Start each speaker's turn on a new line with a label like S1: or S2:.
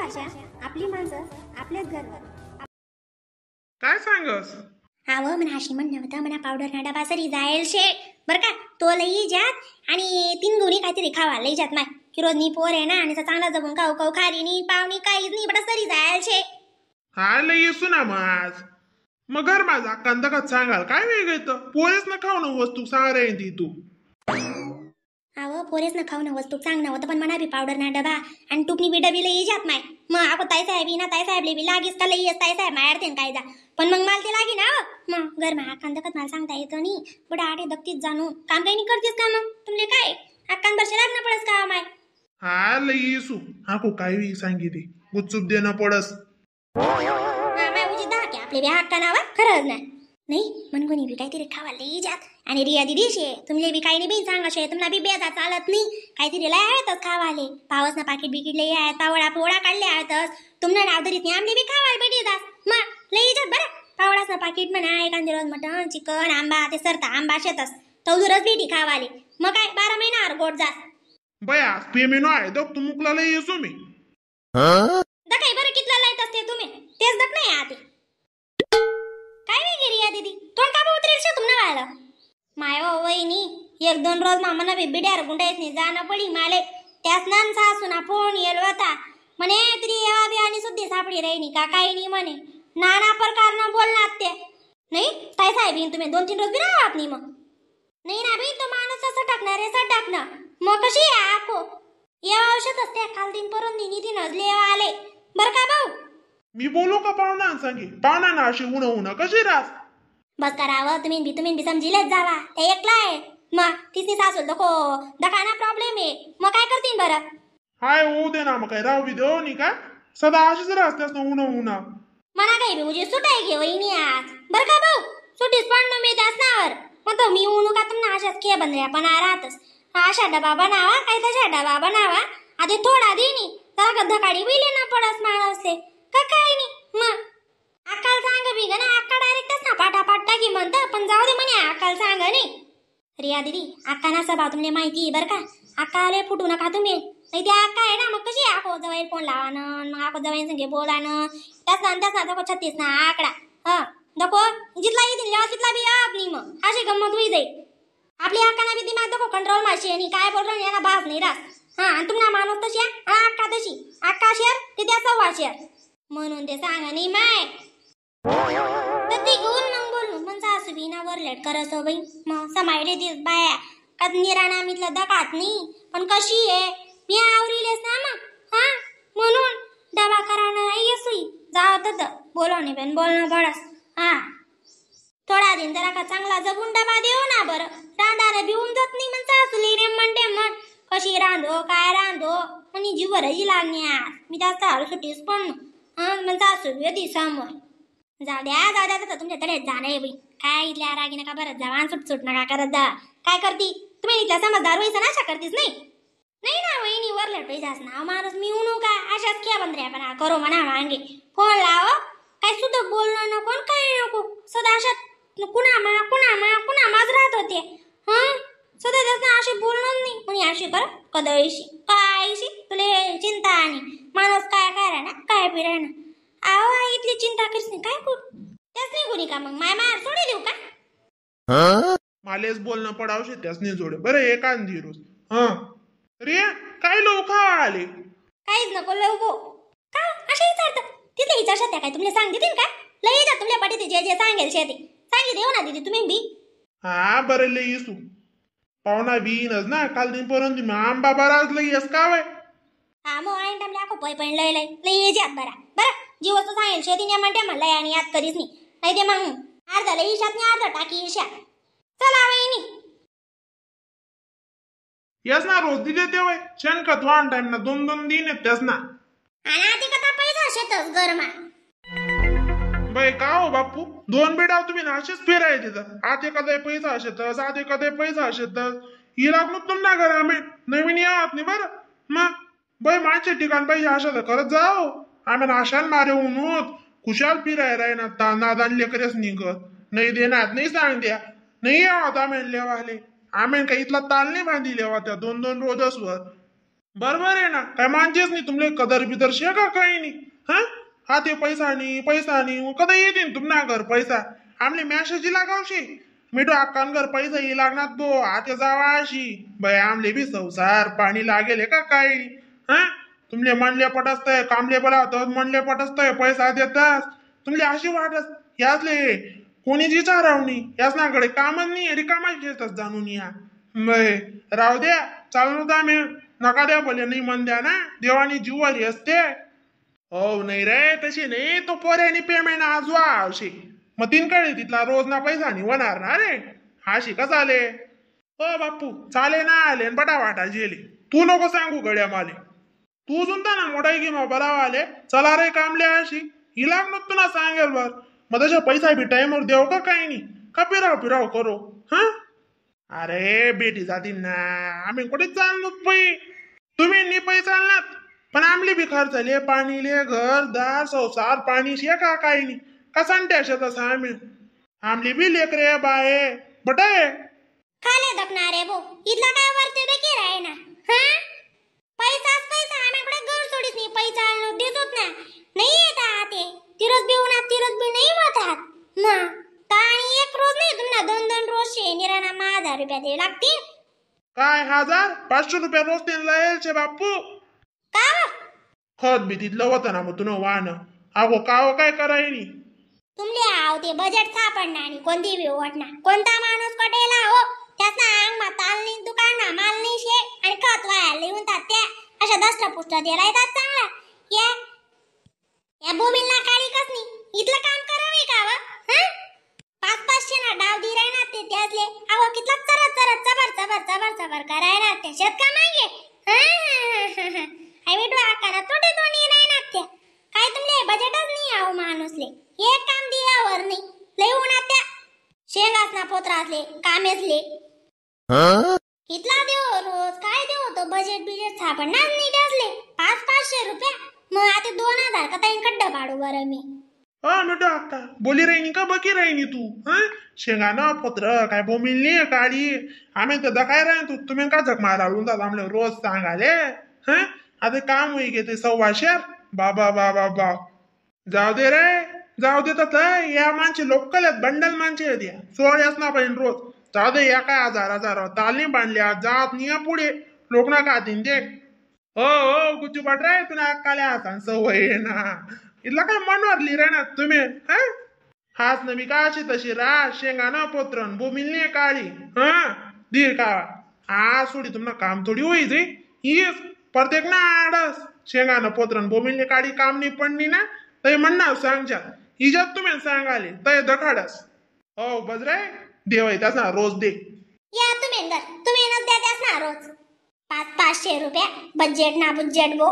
S1: भाषा, आपली माणसं, आपलेच घर.
S2: काय सांगस?
S1: हाव म्हणा अशी म्हणणं होतं म्हणा पावडर ना डबा सरी जायल शे बरं का, तो लई जात आणि तीन गुणी काहीतरी खावा लई जात माय की रोज नी पोर आहे ना आणि चांगला जगून खाऊ खाऊ खारी नी पावणी काहीच नाही बटा सरी जायल शे.
S2: हा लई येसू ना मग आज मग घर माझा कंदकात सांगाल काय वेगळं येतं पोरेच ना खाऊ ना वस्तू सांग रे ती तू.
S1: अहो पोरेच ना खाऊ ना वस्तू सांग ना होतं पण म्हणा बी पावडर ना डबा आणि टुपणी बी डबी लई जात माय मग ako ताई साहेब ना ताई साहेबले बी लागीच का लई ताई साहेब मारते काय जा पण मग मला ते लागी ना हो. मग घर मा कांदकत मला सांगता येतं नी बडा आठे दत्तीच जाणू काम काही नाही करतेस का मग तुमले काय अक्कान बरशे लागणं पडस का माय.
S2: हा लई येसू आको काय बी सांगितले गुपचूप देणं पडस.
S1: हा माय उजी दहा की आपले बी हक्का नावा खरंच नाही नाही मनगुनी बी काहीतरी खावा लई जात आणि रिया दिदी शे तुमले बी काही नाही बी सांगा शे तुम्हाला बी बेजा चालत नाही काहीतरी लय आहेतच खावाले पावस ना पाकिट बिकिट लई आहेत पावडा पोळा काढले आहेतच तुमना नाव धरीत नाही आमले बी खावायला भेटी जात मग लई जात बरं पावडाच ना पाकिट म्हणा एखादी रोज मटण चिकन आंबा ते सरता आंबा शेतस तवदूरच भेटी खावाले मग काय 12 महिना गोड जात.
S2: बया पेमेंट आहे दग तू मुकला लई येसू मी
S1: दकाई बरं कितला लाईत असते तुम्ही तेच दक नाही आते काय वेगळी रिया दीदी तोंड का उतरेल शे तुमना व्हायला माय ओ वहिनी एक दोन रोज मामाना बी बिड्यार गुंडायच नाही जाणं पडी माले त्यास नान सासू ना फोन येल होता म्हणे तरी येवा बी आणि सुद्धी सापडी राहिनी का काही नाही म्हणे नाना प्रकारनं बोलणार ते नाही ताई साहेब तुम्ही 2-3 रोज बी राहत नाही मग नाही ना बाई तो माणूस असं टाकणार आहे असं टाकणार मग कशी आको येवा औषध असते काल दिन परून दिनी दिन लेवा आले बरं का भाऊ.
S2: मी बोलू का पाहुणा सांगे पाहुणा ना अशी उन उन कशी रास
S1: बस करावं तुम्ही बी तुम्ही बी समजिलेच जावा ते एकला आहे मग तिसनी सासूल नको दखाना प्रॉब्लेम आहे मग काय करतील बरं.
S2: हाय होऊ दे ना मग काय राहू बी देऊ नी का सदा अशीच राहतेस ना उन उन
S1: मना काही बी उजी सुटाय घे वहिनी आज बरं का भाऊ सुटीच पडलो मी त्याच नावर मग तो मी उनू का तुम्हाला अशाच खे बंदऱ्या पण राहतस अशा डबा बनावा काय तशा डबा बनावा आधी थोडा देणी जरा धकाडी बिले ना पडस माणसले का काय नाही मग अक्काल सांग बी ग ना अक्का डायरेक्टच ना पाटापाट टाकी म्हणतं पण जाऊ दे म्हणे अक्काल सांग नाही. रिया दीदी अक्का ना स्वभाव तुमले माहिती आहे बरं का अक्का आले फुटू नका तुम्ही नाही ते अक्का आहे ना मग कशी आको जवळ फोन लावानं मग आको जवळ संगे बोलानं त्याच ना त्याच ना दको 36 ना आकडा हा दको जितला येतील लेवा तितला बी आप नाही मग अशी गंमत होई जाईल आपली अक्का ना बी दिमाग दको कंट्रोल माशी आणि काय बोल रहा याला भास नाही रास हा आणि तुम्हाला माणूस तशी अक्का तशी अक्का शेर ते त्या 1.25 शेर म्हणून ते सांगा नाही माय तर ती घेऊन मग बोलू मग सासू बी ना वरलेट करत हो बाई मग समायले दिस बाया का निराणा मितलं दकात नाही पण कशी आहे मी आवरीलेस ना मग हा म्हणून डबा करायला नाही येसुई जावत तर बोलवणे पण बोलणं पडस हा थोडा दिन जरा का चांगला जगून डबा देऊ ना बरं रांधाने भिवून जात नाही मग सासू लिहिले म्हणते म्हण कशी रांधो काय रांधो आणि जीवरही लागणी आज मी जास्त आलो सुट्टीच पण हा मग सासू बी होती समोर जाऊ द्या जाऊ द्या तर तुमच्या तळ्यात जाणं आहे बाई काय इथल्या रागी नका बरं जावा आणि सुट सुट नका करत जा काय करती तुम्ही इथल्या समजदार व्हायचं ना अशा करतीस नाही नाही ना वहिनी वरल्या पैसाच ना माणूस मी उनू का अशाच खेळ बंद पण करो म्हणा मांगे फोन लाव काय सुद्धा बोलणं नको आणि काय नको सदा अशात कुणा मा कुणा मा कुणा माच राहत होते हा सदा त्याच असे बोलणं नाही कोणी अशी कर कदळीशी कायशी तुले चिंता आणि माणूस काय काय ना काय पिराय ना आहो आई इथली चिंता करीस नाही काय करू त्याच नाही कोणी का मग माय मार सोडी देऊ का
S2: मालेच बोलणं पडावशे त्याच नाही जोडे बरं एकांदी रोज हा रे काय लोक आले
S1: काहीच नको लवको का असे विचारतात तिथे विचारशात त्या काय तुमले सांग देतील का लई जा तुमल्या पाठी जे जे सांगेल शेती सांगी देऊ ना दीदी तुम्ही बी.
S2: हा बरं लई येसू पाहुणा बी येईनच ना काल दिन पर्यंत तुम्ही आंबा बराच लई येस का वय.
S1: हा मग आईन टाइमला आखो पै पण लय लय लई ये जात बरा बरं जी वस्तू सांगेल शेती म्हणते म्हणलं आणि याद करीच नाही नाही ते मग अर्धा लई इशात नाही अर्धा टाकी इशा चला वहिनी
S2: येस ना रोज दिले ते वय शेणखत वाहन टाइम ना 2-2 दिन येत त्यास ना
S1: आणि आधी कथा पैसा शेतच गरमा
S2: बाई का हो बापू 2 बेडाव तुम्ही ना असेच फिराय तिथं आत एखादा पैसा असेतच आत एखादा पैसा असेतच ही लागलो तुमना घर आम्ही नवीन या आत नाही बरं मग बाई माझे ठिकाण पाहिजे अशा तर करत जाओ आम्ही आशान मारे होत खुशाल फिराय राय ना नादान लेकरेच निघत नाही देणार नाही सांग द्या नाही यावत आम्ही लेवाले आम्ही काही इथला ताल नाही बांधी लेवा त्या 2-2 रोजच वर. बरोबर आहे ना, काय मानतेच नाही तुमले कदर बिदर शे का काही नाही. हा हा ते पैसा नाही पैसा नाही कदा येतील तुमना घर पैसा. आमले मॅसेज लागावशे मिठो अक्कान घर पैसा ये लागणार बो आते जावा अशी बाई आमले बी संसार पाणी लागेल का काही. हा तुमले म्हणले पटसतंय कामले बोलावत म्हणले पटसतंय पैसा देतास तुमले अशी वाटस यासले कोणी विचाराव नाही यास नाकडे कामच नाही रिकामाच घेतात जाणून या. बाय राहू द्या चालू होता आम्ही नका द्या बोले नाही म्हण द्या ना देवानी जीवारी असते. हो नाही रे तशी नाही तो पोऱ्यानी पेमेंट आजवा अशी मग तीन कडे तिथला रोज ना पैसा नाही होणार ना रे अशी का चाले. हो बाप्पू चाले ना आले बटा वाटा जेले तू नको सांगू गड्या माले तू जुनता ना मोठा की मग बरावा आले चला रे कामले अशी ही लागणार तुला सांगेल बर मग तशा पैसा बी टाइमवर देव का काही नाही का फिराव फिराव करो. हा अरे बेटी जातील ना आम्ही कुठे चाललो पै तुम्ही नी पै चालणार पण आमली बी खर्चले पाणी ले घर दार संसार पाणी शे का काही नाही का सांगते अशा तसं आम्ही आमली बी लेकरे बाये बटाय
S1: खाले दखणारे भो इथला काय वरते बेकी राहे ना. हा पैसाच पैसा आम्ही घर सोडीत नाही पैसा देतोत ना नाही येत आते तिरस बी उन्हात तिरस बी नाही होतात ना आणि एक रोज नाही तुम्हाला दोन दोन रोज शे निराणा 1000 रुपया दे लागतील.
S2: काय 1500 रुपया रोज त्यांना यायचे बापू
S1: का
S2: खत बी तिथलं होतं ना मग तुला वाहन अगो काव काय करायनी
S1: तुमले आव ते बजेट सापडणार आणि कोणती बी वाटणार कोणता माणूस कटेला हो त्याचा अंग मा ताल नाही दुकान ना माल नाही शे आणि खत वाया लिहून त्या अशा दष्ट पुष्ट दिला येतात चांगला. या या भूमीला काळी कसनी इथलं काम करावे का व. हा 500-500 ना डाव दी ना ते त्यातले अहो कितला चरत चरत चबर चबर चबर चबर करायला ते शेत का मागे. हा हा हा मिठू आकाना तोटे तोंडी नाही ना त्या काय तुमले बजेटच नाही आहो माणूसले एक काम दियावर नाही लय उन्हात त्या शेंगास ना पोत्रासले कामेसले कितला देऊ रोज काय देऊ तो बजेट बिजेट सापडणार नाही त्यासले 500-500 रुपया मग आता 2000 का ताईन खड्डा पाडू बरं मी.
S2: हा मिठू अक्का बोली राहिनी का बकी राहिनी तू. हा शेंगा ना पत्र काय बोमिल काळी आम्ही तर दखाय राहीन तू तुम्ही का झक मारा जात आमले रोज सांगाले. हा आता काम होई गे ते 125 बाबा बाबा बा जाऊ दे रे जाऊ दे तर या माणसे लोकल आहेत बंडल माणसे आहेत या सोळ्याच ना पाहिजे रोज जाऊ दे या काय हजार हजार तालनी बांधल्या जात नाही पुढे लोक ना खातीन ते. हो हो गुच्चू बाट रे तुला अक्काल्या हातान सवय ना इथला काय मनवरली रे ना तुम्ही. हा हाच ना मी का अशी तशी रा शेंगा ना पोत्रन बोमिल काळी. हा दीर का हा सोडी तुम्हाला काम थोडी होईल हीच प्रत्येक ना आडस शेंगा ना पोत्रन बोमिलने काळी काम नाही पडली ना तय म्हणणार सांगच्या हिच्यात तुम्ही सांगाले तय दखाडस. हो बजरे देव त्यास ना रोज दे
S1: या तुम्ही तुम्ही द्या त्यास ना रोज 500-500 रुपया बजेट ना बुजेट बो.